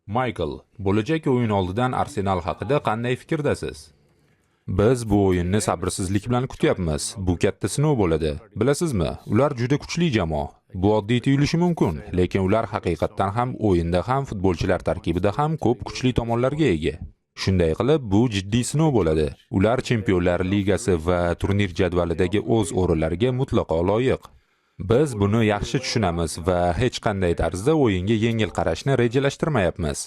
Maykl, bo'lajak o'yin oldidan Arsenal haqida qanday fikrdasiz? Biz bu o'yinni sabrsizlik bilan kutyapmiz. Bu katta sinov bo'ladi. Bilasizmi, ular juda kuchli jamoa. Bu oddiy tuyulishi mumkin, lekin ular haqiqatdan ham o'yinda ham, futbolchilar tarkibida ham ko'p kuchli tomonlarga ega. Shunday qilib, bu jiddiy sinov bo'ladi. Ular Chempionlar Ligasi va turnir jadvalidagi o'z o'rinlariga mutlaqo loyiq. Biz buni yaxshi tushunamiz va hech qanday tarzda o'yinga yengil qarashni rejalashtirmayapmiz.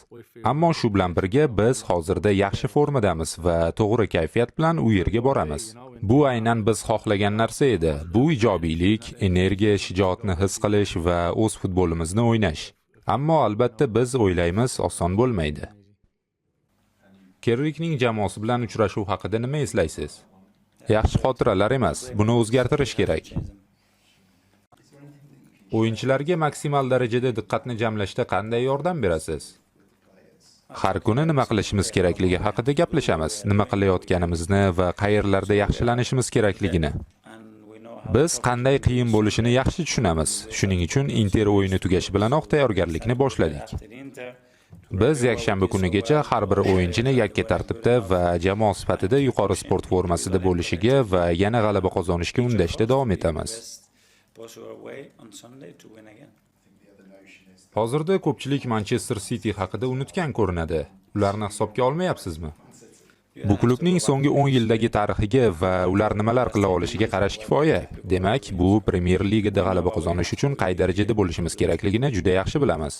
Ammo shu bilan birga biz hozirda yaxshi formadamiz va to'g'ri kayfiyat bilan u yerga boramiz. Bu aynan biz xohlagan narsa edi. Bu ijobiylik, energiya, shijoatni his qilish va o'z futbolimizni o'ynash. Ammo albatta biz o'ylaymiz, oson bo'lmaydi. Kerrikning jamoasi bilan uchrashuv haqida nima eslaysiz? Yaxshi xotiralar emas, buni o'zgartirish kerak. O'yinchilarga maksimal darajada diqqatni jamlashda qanday yordam berasiz? Har kuni nima qilishimiz kerakligi haqida gaplashamiz, nima qilayotganimizni va qayerlarda yaxshilanishimiz kerakligini. Biz qanday qiyin bo'lishini yaxshi tushunamiz. Shuning uchun Inter o'yini tugashi bilanoq tayyorgarlikni boshladik. Biz yakshanba kunigacha har bir o'yinchini yakka tartibda va jamoa sifatida yuqori sport formasida bo'lishiga va yana g'alaba qozonishga undashda davom etamiz. Possible way on Sunday to win again. Hozirda ko'pchilik Manchester City haqida unutgan ko'rinadi. Ularni hisobga olmayapsizmi? Bu klubning so'nggi 10 yildagi tarixiga va ular nimalar qila olishiga qarash kifoya. Demak, bu Premyer Ligada g'alaba qozonish uchun qay darajada bo'lishimiz kerakligini juda yaxshi bilamiz.